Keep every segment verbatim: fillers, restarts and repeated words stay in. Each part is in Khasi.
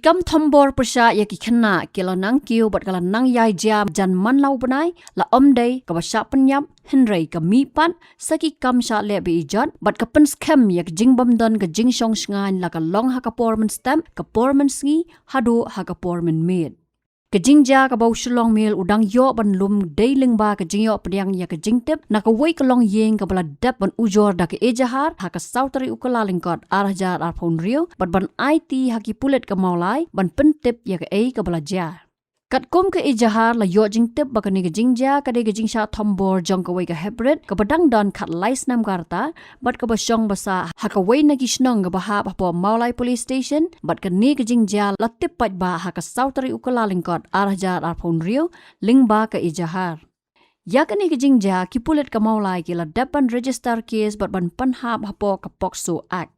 Kam thombor pyrshah ïa ki khynnah ki la nang kiew bad ka la nang ïai jia jan man la u bnai, la ym dei kaba shah pynïap, hynrei ka mih pat sa ki kam shah leh beijot bad ka pynskhem ïa ka jingbymdon ka jingshong shngaiñ, la ka long ha ka por mynstep, ka por mynsngi, haduh ha ka por mynmiet. Ka jingjia kaba u Shillong Mail u dang ïoh ban lum dei lyngba ka jingïoh pdiang ïa ka jingtip na kawei ka longïing kaba la dep ban ujor da ka ejahar ha ka saw tarik u Kyllalyngkot ar hajar arphew hynriew bad ban aiti ha ki pulit ka Mawlai ban pyntip ïa kaei kaba la jia. Katkum ka ejahar, la ïoh jingtip ba kane ka jingjia ka dei ka jingshah thombor jong kawei ka heprit kaba dang don khatlai snem ka rta bad kaba shong ba sah ha kawei na ki shnong kaba hap hapoh Mawlai Police Station, bad kane ka jingjia la tip paidbah ha ka saw tarik u Kyllalyngkot ar hajar arphew hynriew lyngba ka ejahar. Ïa kane ka jingjia ki pulit ka Mawlai ki la dep ban register case bad ban pynhap hapoh ka POCSO Act.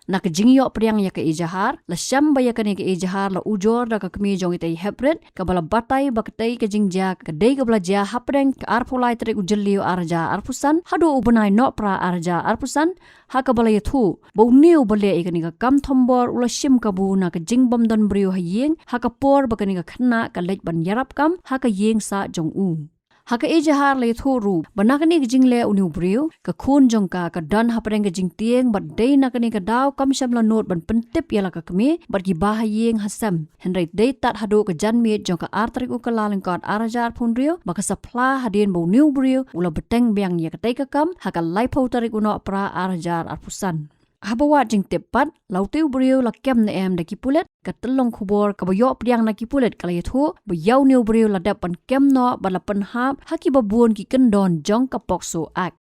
Na ka jingïoh pdiang ïa ka ejahar, la shem ba ïa kane ka ejahar la ujor da ka kmie jong itei i heprit kaba la batai ba katei ka jingjia ka dei kaba la jia hapdeng ka arphew lai tarik u Jylliew ar hajar arphew san haduh u bnai Nohprah ar hajar arphew san, ha kaba la ïathuh ba une uba leh ïa kane ka kam thombor u la shim kabu na ka jingbymdon briew ha ïing ha ka por ba kane ka khynnah ka leit ban ïarap kam ha ka ïing sah jong u. Ha ka ejahar la ïathuh ruh ba na kane ka jingleh une u briew, ka khun jong ka ka don hapdeng ka jingtieng bad dei na kane ka daw kam shym la nud ban pyntip ïa la ka kmie bad ki ba ha ïing ha sem. Hynrei dei tad haduh ka janmiet jong ka ar tarik u Kyllalyngkot ar hajar arphew hynriew ba ka sa phla hadien ba une u briew u la bteng biang ïa katei ka kam ha ka laiphew tarik u Nohprah ar hajar arphew san. Haba wad jingtip pat, la utei u briew la kem ne em da ki pulit, ka tyllong khubor kaba ïoh pdiang na ki pulit ka la ïathuh ba ïa une u briew la dep ban kem noh bad la pynhap ha kiba bun ki kyndon jong ka POCSO Act.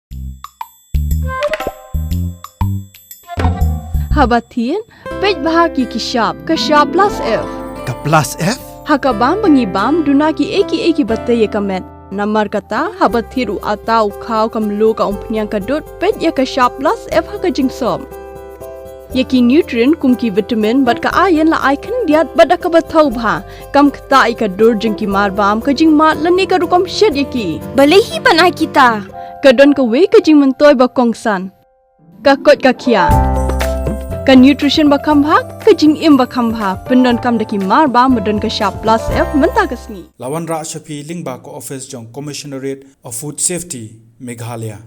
Haba thied, peit bha ki ki shap, ka shap plus F. Ka plus F? Ha ka bam ba ngi bam, duna ki ei ki ei kiba tei ïa ka met. Namar kata, haba thied u atta, u khaw, ka mluh, ka umphniang, ka dud, peit ïa ka shap plus F ha ka jingsop. Ïa ki nutrient kum ki vitamin bad ka iron la ai khyndiat bad da kaba thaw bha. Kam ktah ïa ka dur jong ki marbam, ka jingmad lane ka rukom shet ïa ki. Balei hi ban ai kita? Ka don kawei ka jingmyntoi ba kongsan. Ka koit ka khiah. Ka nutrition ba kham bha, ka jingim ba kham bha. Pyndonkam da ki marbam ba don ka shap plus F mynta ka sngi. La wanrah sha phi lyngba ka office jong Commissionerate of Food Safety, Meghalaya.